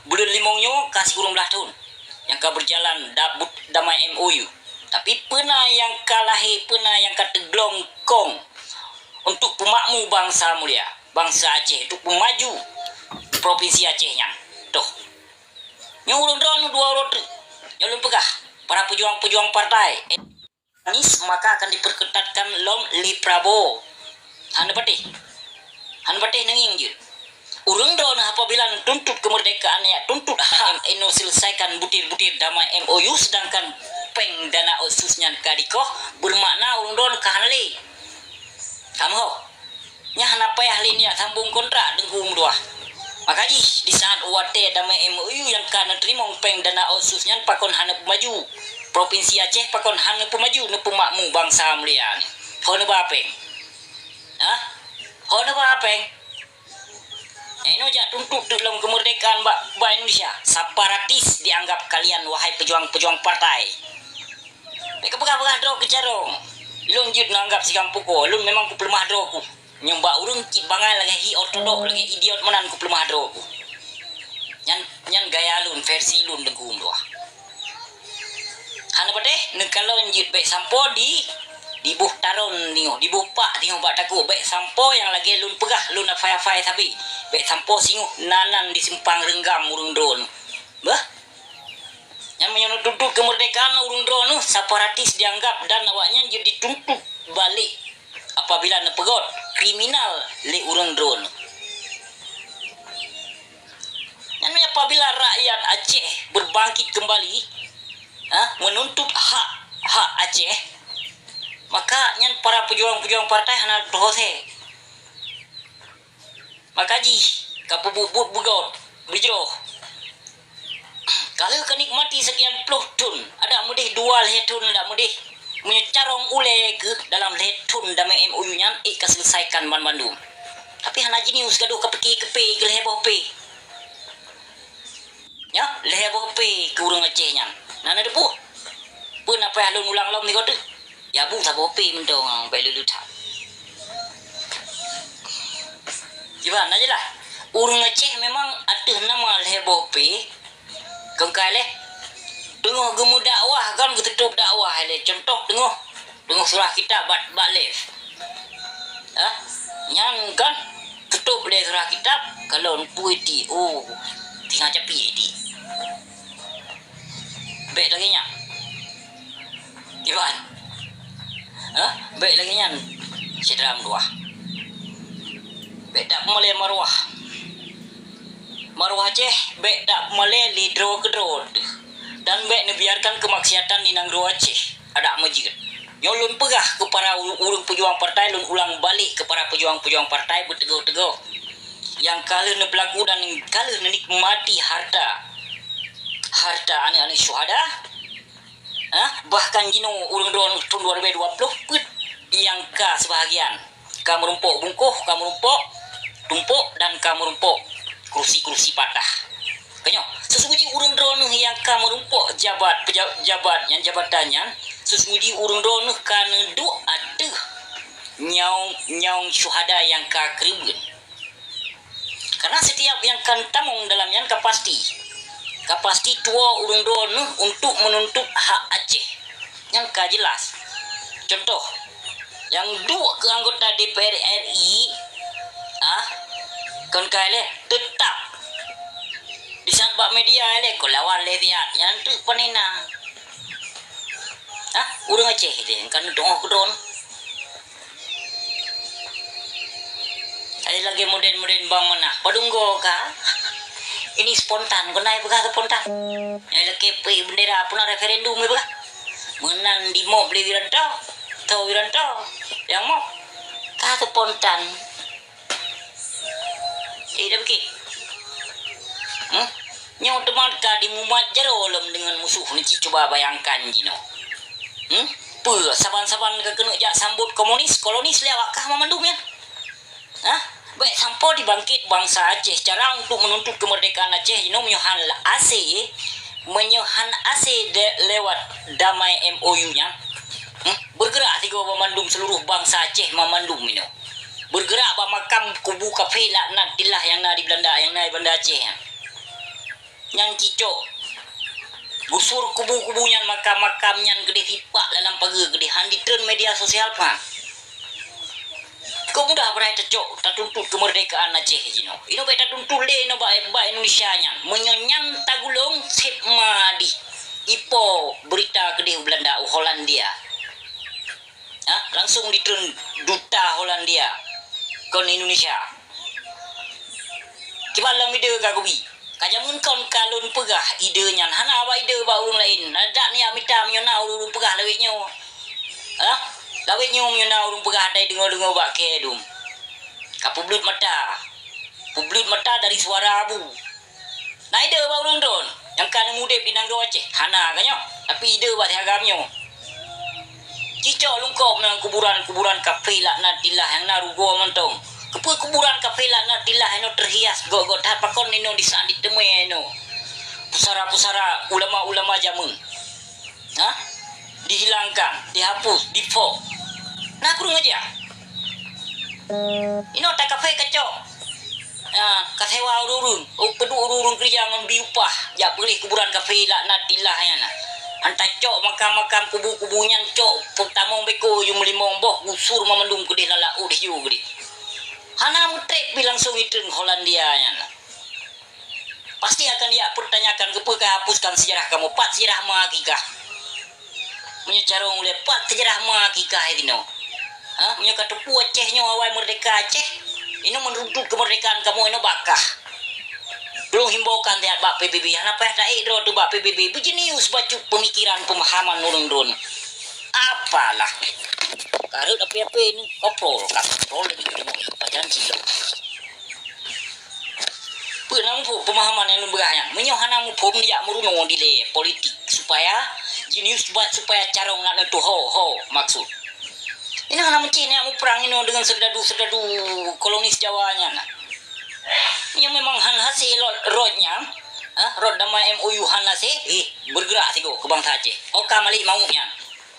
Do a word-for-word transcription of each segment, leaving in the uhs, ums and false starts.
Buleuen limong nyoe ka sikureueng blaih thon nyang ka beujalan da-, but-, damai M O U. Tapi peue na nyang ka lahé, peue na nyang ka teuglong kong untuk peumakmu bansa mulia, bansa Aceh, untuk peumaju propinsi Aceh nyan. Toh. Nyoe ureuëng droeneuh dua uroe teuk. Nyoe lôn peugah, para peujuang-peujuang partai, Anies maka akan diperketatkan lom lé Prabowo. Hana patéh. Hana patéh neungieng jeuet. Ureuëng droeneuh apabila neutuntut kemerdekaan, ya tuntut hak inoe selesaikan butir-butir damai M O U, sedangkan péng dana otsus nyan ka dikoh, bermakna ureuëng droeneuh ka hana lé. Kamoe. Nyan hana payah lé neujak sambong kontrak Teungku meutuah. Maka jih, di saat watée damai M O U nyang ka neuteurimong péng dana otsus nyan pakon hana peumaju. Propinsi Aceh pakon hana peumaju neupeumakmu bansa mulia nyoe. Ho neuba péng? Hah? Ho neuba péng? Inoe jak tuntut teuk lom kemerdekaan bak, bak Indonesia. Separatis dianggap kalian, wahai pejuang-pejuang partai. Bèk kapeugah-peugah droe keu carông. Lôn jeuet neuanggap sigampông ko, lôn memang kupeuleumah droe ku. Nyang bak ureuëng cit bangai lagèe hi ortodok, lagèe idiot meunan kupeuleumah droe ku. Nyan, nyan gaya lôn, versi lôn Teungku meutuah. Hana patéh, neukalon jeuet bèk sampoe di, diboh taron singoh, diboh pak singoh bak takue, bèk sampoe nyang lagèe lôn peugah, lôn afai-afai sabe. Bèk sampoe singoh nan-nan di simpang reunggam ureuëng droeneuh. Beuh? Nyan meunyoe neutuntut kemerdekaan ureuëng droeneuh, separatis dianggap dan awaknyan jeuet dituntut balek apabila neupeugöt kriminal lé ureuëng droeneuh. Nyan apabila rakyat Aceh berbangkit kembali, ha, menuntut hak, hak Aceh, maka nyan para pejuang-pejuang partai hana teuhose. Maka jih ka peubuet-buet beugöt, beujroh. Ka lheueh ka nikmati sekian ploh thon, adak meudeh dua lhèe thon adak meudeh. Meunyoe carông ulèe keuh dalam lhèe thon damai M O U nyan, ék ka selesaikan banmandum. Tapi hana jinius gadoh ka pike keu pé keu lhèe boh pé. Nyoe, lhèe boh pé keu ureuëng Aceh nyan. Na neuteupeue? Peue na payah lôn ulang lom nyoe teuk? Ya bu saboh pé mantong, bèk lé-lé that. Kiban, na jeulaih. Ureuëng Aceh memang ateueh nama lhèe boh pé, keukai lé. Teungoh geumeudakwah kan geututôp dakwah lé. Contoh teungoh, teungoh surah kitab bak, bak live. Hah? Nyan kan tutôp lé surah kitab, kalon peue ti, oh, singa capi ti. Bèk lagèe nyan. Kiban? Hah? Bèk lagèe nyan. Syedara meutuah. Bèk tapeumalèe maruah. Maruah Aceh, bèk tapeumalèe lé droe keudroe teuh. Dan bèk neubiarkan keumaksiatan di nanggroe Aceh. Adak meujeuet. Nyoe lôn peugah keu para u-, ureuëng peujuang partai, lôn ulang balek keu para peujuang-peujuang partai beuteugoh-teugoh nyang ka lheueh neupeulaku dan ka lheueh neunikmati harta, harta aneuëk-aneuëk syuhada, ha? Bahkan jinoe ureuëng droeneuh thon dua ribèe dua ploh peuet nyang ka seubahagian. Ka meurumpok bungkôh, ka meurumpok tumpok, dan ka meurumpok keurusi-keurusi patah. Keunyoe, seusuji ureuëng droeneuh nyang ka meurumpok jabat, peja-, jabat nyan, jabatan nyan, seusuji ureuëng droeneuh ka neuduek ateueh nyaung, nyaung syuhada nyang ka keureubeuen. Karena setiap nyang ka neutamong dalam nyan ka pasti, ka pasti tuwoe ureuëng droeneuh untuk meununtut hak Aceh. Nyan ka jeulaih. Contoh, nyang duek keu anggota D P R R I, ah, kon kai lé, teutap disaat bak media lé, kon lawan lé siat, nyan teuk panena. Ah, ureuëng Aceh deh, kan doh keudroe. Ada lagèe modern-modern bang manah. Padum goe ka? Ini spontan, kon na peugah spontan. Nyang lakèe peuék bendera, peue na referendum, ya peugah. Meunan di mob lé Wiranto, to Wiranto, nyang mob. Ka spontan. Eh, dah pikir? Hmm? Nyoe teuma ka dimumat jaroe lom deungon musoh niki, cuba bayangkan jinoe. Hmm? Peue, saban-saban ka keuneuk jak sambot komunis, kolonis lé awak kah mamandum nyan? Hah? Bèk sampoe dibangkit bansa Aceh cara untuk menuntut kemerdekaan Aceh jinoe meunyoe han la-, asé, meunyoe han asé de-, lewat damai M O U nyan. Hmm? Bergerak sigoe bak mandum seluruh bansa Aceh mamandum inoe. Bergerak bak makam kubu kafé laknatillah nyang na di Belanda, nyang na di Banda Aceh nyan. Nyang cicok gusur kubu-kubu nyan, makam-makam nyan keudeh, sipak lam pageue keudeh, han jitreun media sosial pah. Kok mudah beurai tacok, tatuntut keumeurdekaan Aceh jinoe. Inoe bèk tatuntut lé inoe bak, bak Indonesia nyan. Meunyoe nyan tagulong, sép ma dih ipo beurita keudeh u Belanda, u Holandia. Ha? Langsung jitreun duta Holandia kon Indonesia. Kiban lom ide ka geubi. Ka jameun kon ka lôn peugah ide nyan, hana bak ide bak ureueng laén. Adak neujak mita meunyoe na ureueng peugah lawét nyoe. Ha? Lawét nyoe meunyoe na ureueng peugah, atai deungoe-deungoe bak kèe dum. Ka peubleut mata. Peubleut mata dari suara abu. Na ide bak ureueng droen nyang ka neumudép di nanggroe Aceh? Hana ka nyoe, tapi ide bak si agam nyoe. Cicok lungkop ngon kuburan-kuburan kafé laknatillah nyang na rugoe mantong. Keupeue kuburan kafé laknatillah inoe teuhias göt-göt that, pakon inoe disaat diteumé inoe pusara-pusara ulama-ulama jameun? Ha? Dihilangkan, dihapus, dipok. Na kureueng aja. Inoe takafé kacok. Ha, kasewa ureueng-ureueng, oh, peuduek ureueng-ureueng keureuja ngon bi upah, jak peuleueh kuburan kafé laknatillah nyan na. Han tacok makam-makam kubu-kubu nyan, cok peutamong beko yum limong boh, gusur mamandum keudeh lam laôt hijau keudeh. Hana meutrép pih langsung itreun Holandia nyan na. Pasti akan dipertanyakan, keupeue kahapuskan sejarah kamoe? Pat sejarah ma akikah? Meunyoe carông ulèe, pat sejarah ma akikah inoe? Ha? Meunyoe kateupeue Aceh nyoe awai meurdeka Aceh, inoe meuruntut keumeurdekaan kamoe inoe bak kah. Lôn himbaukan siat bak P B B, hana payah taék droe teuh bak P B B, beujinius bacut peumikiran peumahaman ureueng droen. Apalah. Kareuet api-api ni koprol, koprol lagi deungoe pajan cilok. Peue na muphom peumahaman nyang lôn peugah nyan? Meunyoe hana muphom, jak meurunoe dilèe politik supaya jinius buat supaya carông na neutuho, ho maksud. Inoe hana meucih neujak muprang inoe deungon seurdadu-seurdadu kolonis Jawa nyan. Meunyoe memang han hase rot, rot nyan, ha, rot damai M O U han hase, eh, beureugerak sigoe keu bansa Aceh. Oka Malik Maut nyan.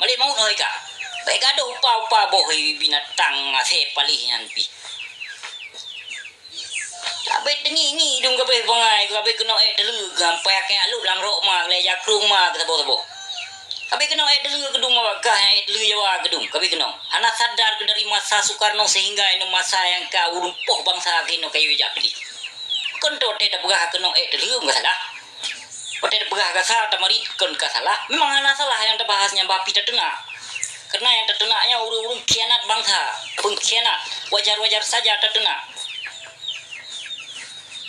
Malik Maut hôi ka. Bèk gadôh upa-upa boh, eh, binatang hase paléh nyan pih. Ka abéh teungieng-ngieng idông, ka abéh bangai, ka abéh keunoe ék teuleu, sampai akhé alot lam rok ma, lé jakrong ma keu saboh-saboh. Ka abéh keunoe ék teuleu keudong, ma bak kah nyang ék teuleu Jawa keudong, ka abéh keunoe. Hana sadar keu dari masa Soekarno sehingga inoe masa nyang ka ureueng poh bansa keunoe ka yue jak peudeh. Kon toh teuh tapeugah keunoe ék teuleu, ka salah. Watèe tapeugah ka sa-, tamarit kon ka salah. Memang hana salah nyang tabahas nyan, bah pih tateunak. Karena nyang tateunak nyan ureueng-ureueng khianat bansa, pengkhianat. Wajar-wajar saja tateunak.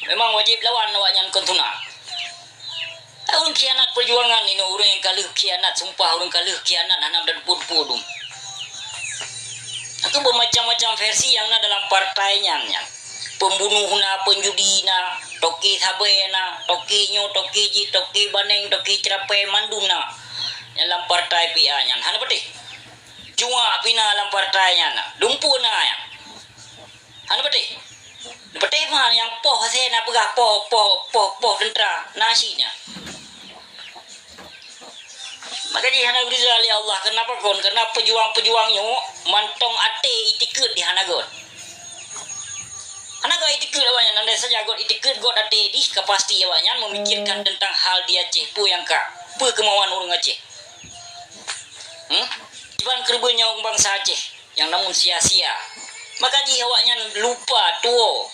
Memang wajéb lawan awaknyan kon teunak. Ureueng khianat peujuangan inoe, ureueng nyang ka lheueh khianat, sumpah ureueng ka lheueh khianat hana meuteupeu-teupeu dum. Itu bermacam-macam versi nyang na dalam partai nyan, nyan. Pembunuh na, penjudi na, toke sabe na, toke nyoe, toke jih, toke baneng, toke ceurapai, mandum na. Nyang lam partai P A nyan, hana patéh. Juak pih na lam partai nyan na, dumpeue na nyan. Hana patéh. Patéh ma nyang poh hase na peugah poh, poh, poh, poh teuntra, na cit nyan. Maka jih hana geurija lé Allah. Kenapa kon? Karena peujuang-peujuang nyoe mantong até, itikeuet di hana göt. Hana göt itikeuet awaknyan, andai saja göt itikeuet, göt até dih, ka pasti awaknyan memikirkan tentang hal di Aceh, peue nyang ka, peue keumauan ureueng Aceh. Hmm? Kiban keureubeuen nyawöng bansa Aceh nyang namun sia-sia. Maka jih awaknyan lupa tuwo.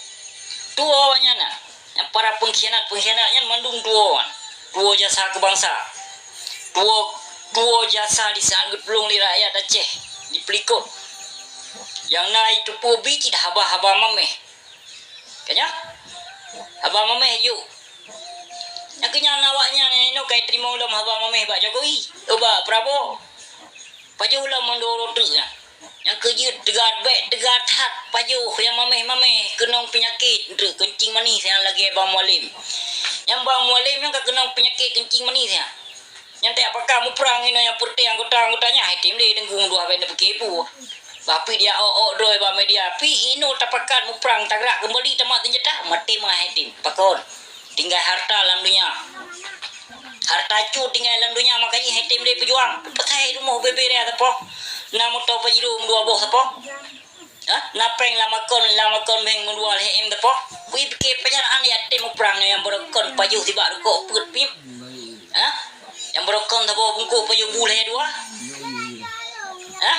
Tuwo awaknyan na. Nyang para pengkhianat-pengkhianat nyan mandum tuwo nyan. Tuwo jasa keu bansa. Tuwo, tuwo jasa di saat geutulông lé rakyat Aceh di Peulikot. Nyang na jiteupeue bi cit haba-haba maméh. Ka nyan? Haba maméh jok. Nyang keu nyan awaknyan inoe ka jiteurimong lom haba maméh bak Jokowi, oh, bak Prabowo. Pajoh lom mandum uroe teuk nyan. Nyang keu jeuet teuga bèk teuga that, pajoh nyang maméh-maméh keunong peunyakét, treuk keuncing manis nyang lagèe Bang Mualem. Nyang Bang Mualem nyan ka keunong peunyakét keuncing manis nyan. Nyan tajak pakat muprang inoe nyang peureuteh anggota-anggota nyan, hai tem lé teungku dua bèk neupeuké peue. Bah pih dijak ôk-ôk droe bak media, pih inoe tapakat muprang, tagerak keumbali tamat seunjata, maté meuh hai tem. Pakon? Tinggai harta lam donya. Harta cut tinggai lam donya, makajih hai tem lé peujuang. Peupeusahe rumoh bèe-bèe raya sapoh. Na moto Pajero meudua boh sapoh. Ha? Na péng lam akon, lam akon bank meudua lhèe M teupoh. Bri pike pajan aneuk yatim muprang nyoe nyang beurokon pajoh sibak rukok peuet pim. Ha? Nyang beurokon saboh bungkôh pajoh bu lhèe dua. Ha?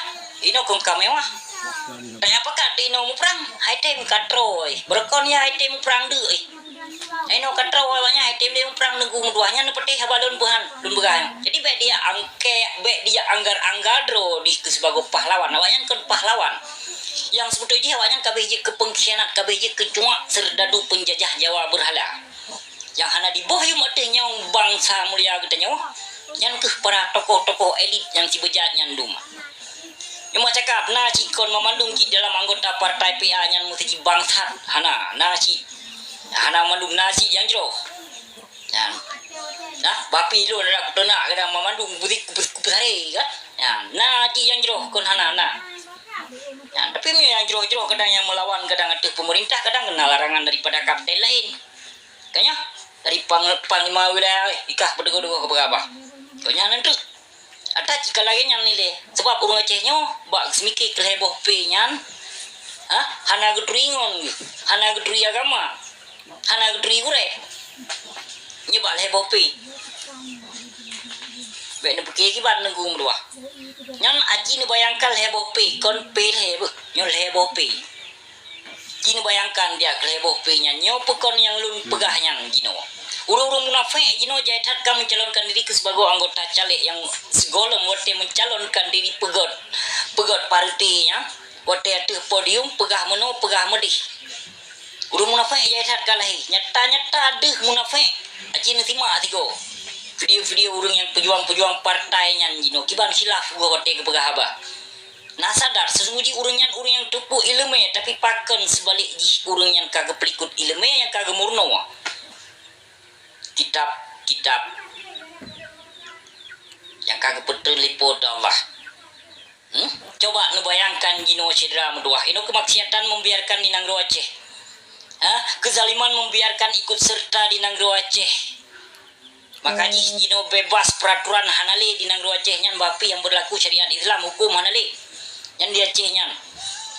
Inoe kon ka mewah. Tanya pakat inoe muprang, hai tem ka troe. Beurokon ya hai tem muprang deuk. Inoe ka troe awaknyan, hai tem lé muprang Teungku Meutuah nyan neupeuteh haba lôn peuhan, lôn peugah nyoe. Jadi bèk dijak angkèk, bèk dijak anggar-anggar droe dih keu sibagoe pahlawan. Awaknyan kon pahlawan. Nyang seubeutôi jih awaknyan ka abéh jeuet keu peungkhianat, ka abéh jeuet keu cuak seurdadu peunjajah Jawa beurhala. Nyang hana diboh yum ateueh nyawa bansa mulia geutanyoe, nyan kheueh para tokoh-tokoh elit nyang sibeujat nyan dum. Nyoe mak cakap, na cit kon mamandum cit dalam anggota partai P A nyan meusti jibangsat, hana, na cit. Hana mandum na cit nyang jroh. Nyan. Nah, bapi lôn ada kuteunak kadang mamandum kupeusaré kan. Nyan, na cit nyang jroh kon hana na. Nyan, tapi meunyoe nyang jroh-jroh kadang nyang meulawan kadang ateueh peumeurintah kadang keunong larangan daripada kapten laén. Ka nyoe, dari pang-, panglima wilayah, eh, ikah peuteugah-teugah keu peugah bah. Keu nyan teuk. Ata cit ka lagèe nyan nilai. Sabab ureueng Aceh nyoe, bak seumike keu lhèe boh P nyan, ha, hana geuturi ngon, hana geuturi agama, hana geuturi gurèe. Nyoe bak lhèe boh P. Bèk neupike kiban Teungku Meutuah. Nyan aci neubayangkan lhèe boh P, kon P lhèe beuh, nyoe lhèe boh P. Jinoe bayangkan diak keu lhèe boh P nyan, nyoe peue kon nyang lôn peugah nyan jinoe. Ureueng-ureueng munafék jinoe jai that ka meucalonkan diri keu sibagoe anggota caleg nyang sigohlom watèe meucalonkan diri peugöt, peugöt partai nyan, watèe ateueh podium peugah meunoe, peugah meudéh. Ureueng munafék jai that ka lahé, nyata-nyata deuh munafék. Aci neusimak sigoe video-video ureueng nyang peujuang-peujuang partai nyan jinoe kiban silaf geuh watèe geupeugah haba. Na sadar, sesungguh jih ureueng nyan ureueng nyang teupeu ileumèe, tapi pakon seubalek jih ureueng nyan ka geupeulikot ileumèe nyang ka geumeurunoe kitab-kitab nyang ka geupeuteun lé Po teu Allah. Hmm? Coba neubayangkan jinoe syedara meutuwah, inoe keumaksiatan membiarkan di nanggroe Aceh. Ha? Keuzaliman membiarkan ikut serta di nanggroe Aceh. Maka jih jinoe bebas, peraturan hana lé di nanggroe Aceh nyan, bah pih nyang beurlaku syariat Islam, huköm hana lé. Nyan di Aceh nyan.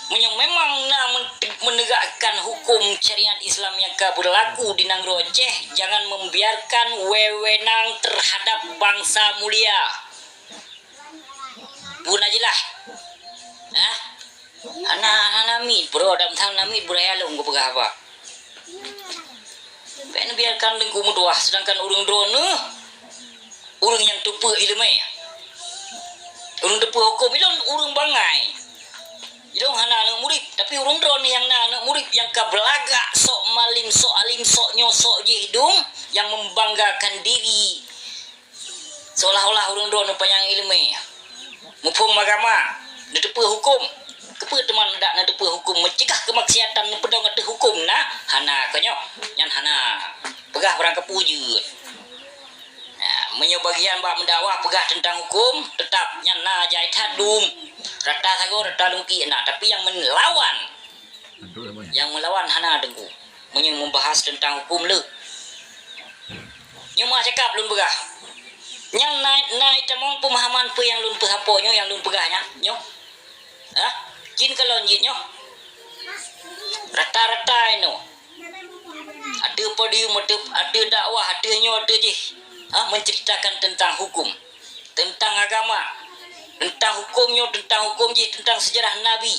Meunyoe memang na men-, menegakkan huköm syariat Islam nyang ka beurlaku di nanggroe Aceh, jangan membiarkan wewenang terhadap bansa mulia. Peue na jeulaih? Hah? Hana, hana miet, bro, dan hana miet, bro, ya lôn geupeugah haba. Bèk neubiarkan Teungku meutuwah, seudangkan ureueng droeneuh, ureueng nyang teupeu ileumèe. Ureueng teupeu huköm, ilôn ureueng bangai. Ilôn hana aneuk murit, tapi ureueng droeneuh nyang na aneuk murit nyang ka beulagak sok malem, sok alim, sok nyoe, sok jih dum, nyang membanggakan diri. Seolah-olah ureueng droeneuh panyang ileumèe, muphom agama, neuteupeue huköm. Keupeue teuma dak neuteupeue huköm, meucegah keumaksiatan neupeudong ateueh huköm na? Hana, ka nyoe. Nyan hana. Peugah barang kapeue jeuet. Nah, meunyoe bagian bak meudakwah peugah teuntang huköm, teutap nyan na jai that dum. Rata sagoe, rata lungki na, tapi nyang meulawan Nyang meulawan hana Teungku. Meunyoe meubahas teuntang huköm le. Nyoe meuah cakap lôn peugah. Nyang na, na itamong peumahaman peue nyang lôn peusampoe nyoe, nyang lôn peugah nyan, nyoe. Hah? Jin kalon jih nyoe. Rata-rata inoe. Ateueh podium, ateueh, ateueh dakwah, ateueh nyoe, ateueh jih. Ha, menceritakan tentang hukum, tentang agama, tentang hukum nyoe, tentang hukum jih, tentang sejarah Nabi.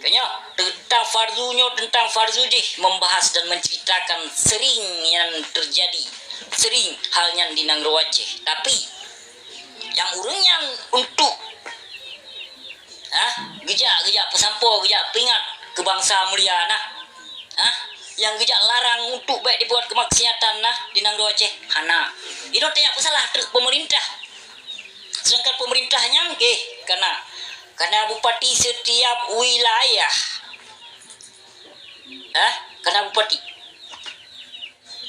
Ka nyoe, teuntang fardu nyoe, teuntang fardu jih, membahas dan menceritakan sering nyan terjadi, sering hal nyan di nanggroe Aceh. Tapi, nyang ureueng nyan untuk, ha, geujak, geujak peusampoe, geujak peuingat keu bansa mulia na. Ha, nyang geujak larang untuk bèk jibuet keumaksiatan na di nanggroe Aceh, hana. Inoe tajak peusalah treuk peumeurintah. Seudangkan peumeurintah nyan, eh, kana, kana bupati setiap wilayah. Hah? Kana bupati.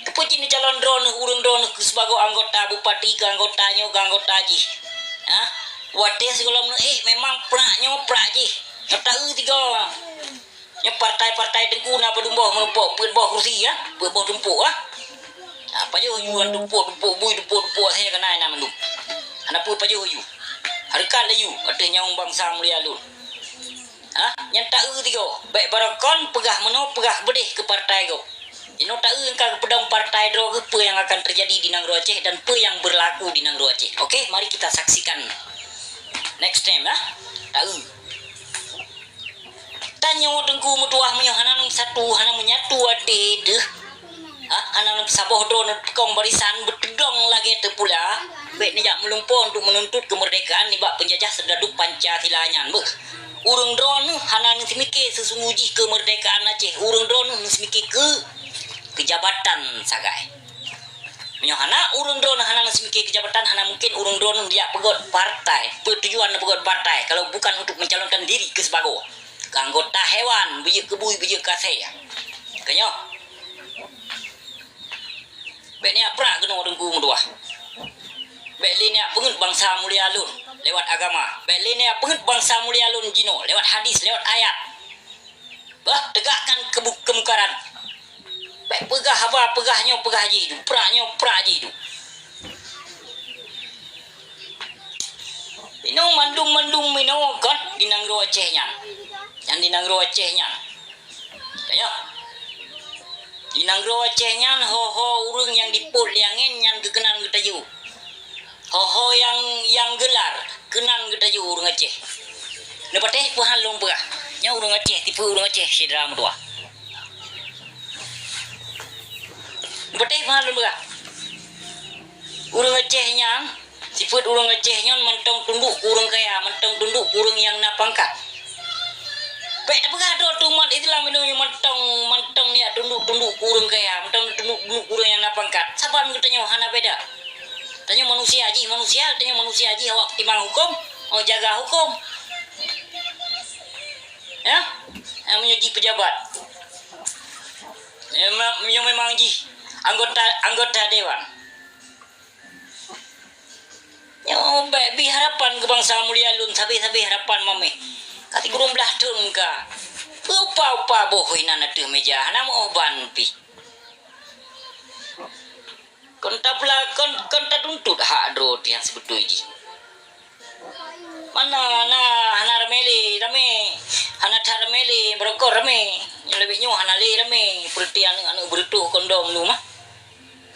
Keupeue cit neucalon droeneuh, ureueng droeneuh keu sibagoe anggota bupati, keu anggota nyoe, keu anggota jih? Hah? Watèe sigohlom nyoe, eh, memang prak nyoe prak jih. Nyoe taeu tiga. Nyoe partai-partai Teungku na padum boh meurumpok, peuet boh kursi, ya? Peuet boh tumpok, ya? Ha, pajoh yu, tumpok-tumpok bui, tumpok-tumpok asèe kana na mandum. Hana peue pajoh yu. Hareukat laju ateueh nyawöng bansa mulia lôn. Ha? Nyan taeu tigo. Bèk barokon peugah meunoe peugah beudeh keu partai gob. Inoe taeu nyang ka geupeudong partai droe geuh peue nyang akan teujadi di nanggroe Aceh dan peue nyang beurlaku di nanggroe Aceh. Oke, mari kita saksikan next time, ya. Taeu. Tanyoe Teungku meutuah meunyoe hana meusatu, hana menyatu até deuh, ha, hana saboh droe neupeukong barisan beuteudong lagèe teupula, bèk neujak meulumpoe untuk meununtut keumeurdekaan nibak peunjajah seudadup Pancasila nyan beuh. Ureueng droeneuh hana neuseumike seusunggoh jih keumeurdekaan Aceh, ureueng droeneuh neuseumike keu, keu jabatan sagai. Meunyoe hana, ureueng droeneuh hana neuseumike keu jabatan, hana mungken ureueng droeneuh neujak peugöt partai. Peue tujuan neupeugot partai kalau bukan untuk mencalonkan diri keu sibagoe? Keu anggota hewan, beujeuet keu bui, beujeuet keu asèe. Keu nyoe, bèk neujak prak keunoe Teungku meutuah. Bèk lé neujak peungeut bansa mulia lôn lewat agama. Bèk lé neujak peungeut bansa mulia lôn jinoe lewat hadis, lewat ayat. Bah, tegakkan kebu-, keumukaran. Bèk peugah haba, peugah nyoe, peugah jih dum, prak nyoe, prak jih dum. Inoe mandum-mandum inoe kon di nanggroe Aceh nyan. Nyan di nanggroe Aceh nyan. Tanyoe. Di nanggroe Aceh nyan ho-ho ureueng nyang dipôt lé angén nyan geukeunan geutaju. Ho-ho nyang, nyang geular keunan geutaju ureueng Aceh. Neupatéh peue han lôn peugah. Nyan ureueng Aceh, tipe ureueng Aceh syedara meutuah. Neupatéh peue han lôn peugah. Ureueng Aceh nyan, sifeuet ureueng Aceh nyan mantong tunduk keu ureueng kaya, mantong tunduk keu ureueng nyang na pangkat. Bèk tapeugah droe umat Islam inong nyoe mantong, mantong neujak tunduk-tunduk keu ureueng kaya, mantong tunduk-tunduk keu ureueng nyang na pangkat. Saban geutanyoe hana beda. Tanyoe manusia jih manusia, tanyoe manusia jih awak peutimang huköm, awak jaga huköm. Ya? Ya, meunyoe jih pejabat. Ya, me-, meunyoe memang jih anggota, anggota dewan. Nyoe bèk bri harapan keu bansa mulia lôn, sabé-sabé harapan mamèh. Ka sikureueng blah thôn ka. Upa-upa boh inan ateueh meja, hana meu'oh ban pih. Kon tapla-, kon, kon tatuntut hak droe nyang sibeutôi jih. Mana na, hana ramé lé, ramé. Hana that ramé lé, beurokon ramé. Nyoe leubeh nyoe hana lé ramé. Peureuté aneuk-aneuk beureutoh kondom nu mah.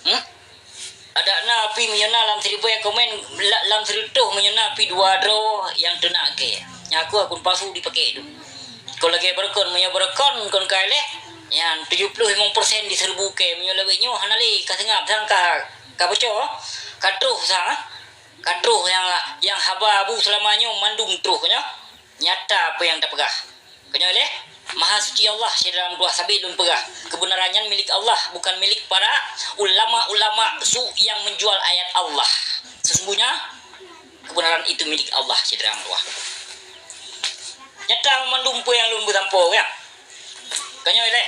Hmm? Adak na pih meunyoe na lam siribèe komen, la-, lam sireutoh meunyoe na pih dua droe nyang teunak kèe. Nyan aku akun palsu dipaké tu. Kon lagèe beurokon, meunyoe beurokon kon ka ilèe, nyan tujoh ploh limong persen di seureubu kèe. Meunyoe lagèe nyoe hana lé, ka seungab sang ka, ka boco, ka troh sang, ka troh nyang, nyang haba bu seulama nyoe mandum troh nyoe. Nyata peue nyang tapeugah. Keunoe lé, Maha Suci Allah, syedara meutuah, sabé lôn peugah, keubeunaran nyan milék Allah, bukan milék para ulama-ulama su nyang menjual ayat Allah. Sesungguhnya, keubeunaran itu milék Allah, syedara meutuah. Nyata mandum peue nyang lôn peusampoe, ya. Keunoe lé,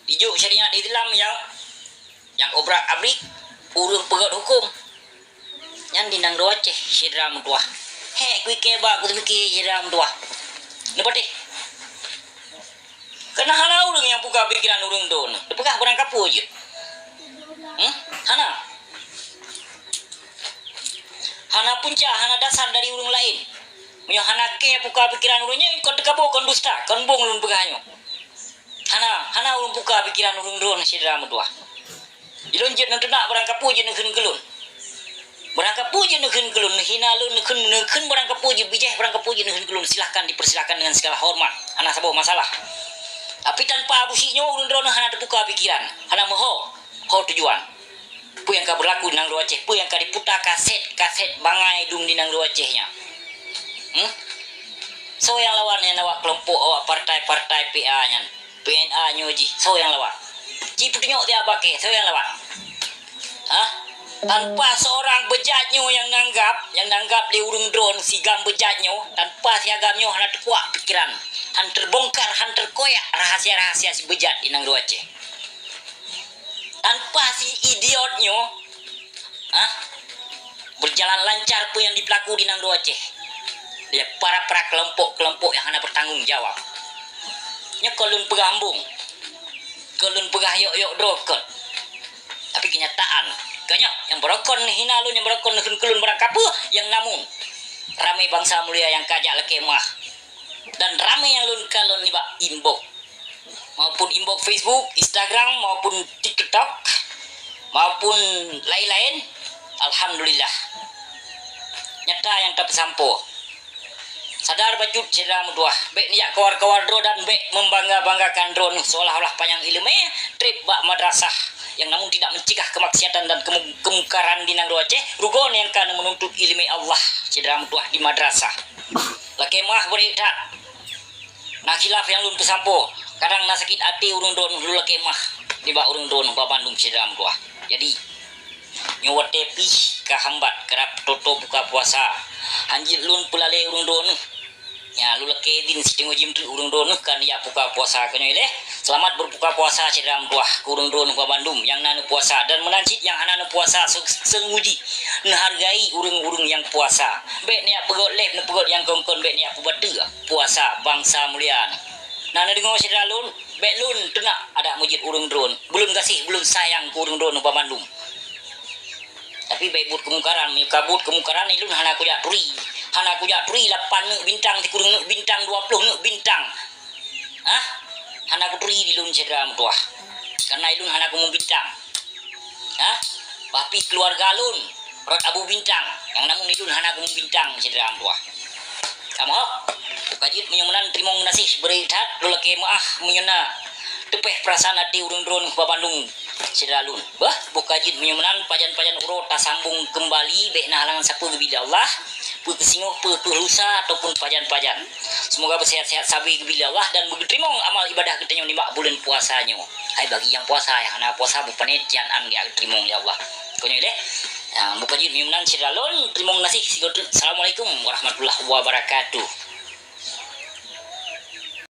dijok syariat Islam nyang, nyang obrak-abrik, ureueng peugöt huköm. Nyan di nanggroe Aceh, syedara meutuah. Hék, kuikèe bak kuteupike, syedara meutuah. Neupatéh. Keunan hana ureueng nyang buka pikiran ureueng droeneuh. Neupeugah barang kapeue jeuet. Hmm? Hana. Hana punca, hana dasar dari ureueng laén. Meunyoe hana kèe buka pikiran ureueng nyan, kon teukaboe, kon dusta, kon bong lôn peugah nyoe. Hana, hana ureueng buka pikiran ureueng droeneuh, syedara meutuah. Ilôn jeuet neuteunak barang kapeue jeuet neukheun keu lôn. Barang kapeue jeuet neukheun keu lôn, neuhina lôn, neukheun, neukheun barang kapeue jeuet, bijéh barang kapeue jeuet neukheun keu lôn, silahkan, dipersilahkan dengan segala hormat, hana saboh masalah. Tapi tanpa Abusyik nyoe, ureueng droeneuh hana teubuka pikiran, hana meuho, ho tujuan. Peue nyang ka beurlaku di nanggroe Aceh, peue nyang ka diputa kasét-kasét bangai dum di nanggroe Aceh nyan. Hmm? Soe nyang lawan nyan awak keulompok, awak partai-partai P A nyan? P N A nyoe jih, soe nyang lawan? Jipeutunyok siat bak kèe, soe nyang lawan? Hah? Tanpa seorang beujat nyoe nyang nanggap, nyang nanggap lé ureueng droeneuh si GAM beujat nyoe, tanpa si GAM nyoe hana teukuak pikiran, han teubongkar, han teukoyak rahasia-rahasia si beujat di nanggroe Aceh. Tanpa si idiot nyoe, hah? Berjalan lancar peue nyang jipeulaku di nanggroe Aceh. Lé para-para keulompok-keulompok nyang hana bertanggung jawab. Nyoe kon lôn peugah embong. Kon lôn peugah yok-yok droe kon. Tapi keunyataan. Keu nyoe, nyang beurokon neuhina lôn, nyang beurokon neukheun keu lôn barang kapeue, nyang namun. Ramé bansa mulia nyang ka jak lakèe meuah. Dan ramé nyang lôn kalon nibak inbox, maupun inbox Facebook, Instagram, maupun TikTok, maupun laén-laén. Alhamdulillah, nyata nyang tapeusampoe. Sadar bacut syedara meutuwah, bék neujak kawar-kawar droe dan bék membangga-banggakan droeneuh seolah-olah panyang iéleumé treb bak madrasah, yang namun tidak mencegah kemaksiatan dan kemu-, kemungkaran di nanggroe Aceh, rugoe nyang ka meununtot iéleumé Allah syedara meutuwah di madrasah. Lakée meu'ah beureuek that. Na khilaf nyang lôn peusampoe, kadang na sakét até ureuëng droeneuh, lôn lakée meu'ah nibak ureuëng droeneuh bak bandum syedara meutuwah. Jadi, nyoe watée pih ka hambat, karab toto buka puasa. Hanjeuet lôn peulalée ureuëng droeneuh. Nyan, lôn lakée idin siteungoh jeuem teuk ureuëng droeneuh ka neujak buka puasa. Keunyoe ilée, seulamat beureubuka puasa syedara meutuwah keu ureuëng droeneuh bak bandum nyang na neupuasa dan meunan cit nyang hana neupuasa se-, seunguji neuhargai ureuëng-ureuëng nyang puasa. Bék neujak peugét lé, neupeugét nyang kon-kon, bék neujak peubateue puasa bansa mulia neuh. Na neudeungoe syedara lôn, bék lôn teunak adak meujeuet ureuëng droeneuh. Ulôn gaséh, ulôn sayang keu ureuëng droeneuh bak bandum. Tapi bék buet keumungkaran. Meunyoe ka buet keumungkaran, ilôn hana kujak turi. Hana kujak turi lapan neuk bintang, sikureueng neuk bintang, dua ploh neuk bintang. Hah? Hana kuturi ilôn syedara meutuwah. Karena ilôn hana kumeung bintang. Hah? Bah pih keuluwarga lôn rot Abu Bintang, nyang namun ilôn hana kumeung bintang syedara meutuwah. Kamoe, buka jeuet meunyoe meunan teurimong geunaséh beureuek that, lôn lakée meu'ah meunyoe na teupéh peurasaan até ureuëng droeneuh bak bandum syedara lôn. Bah, buka jeuet meunyoe meunan pajan-pajan uroe tasambong keumbali, bék na halangan sapeue geubri lé Allah, peue keu singoh, peue keu lusa ataupun pajan-pajan. Seumoga beusehat-sehat sabe geubri lé Allah dan beugeuteurimong amal ibadah geutanyoe nibak buleuen puasa nyoe. Hai bagi nyang puasa, nyang hana puasa beupané tian an geuteurimong lé Allah. Keunyoe ilée, buka jeuet meunyoe meunan syedara lôn, teurimong geunaséh sigoe teuk. Assalamualaikum warahmatullahi wabarakatuh.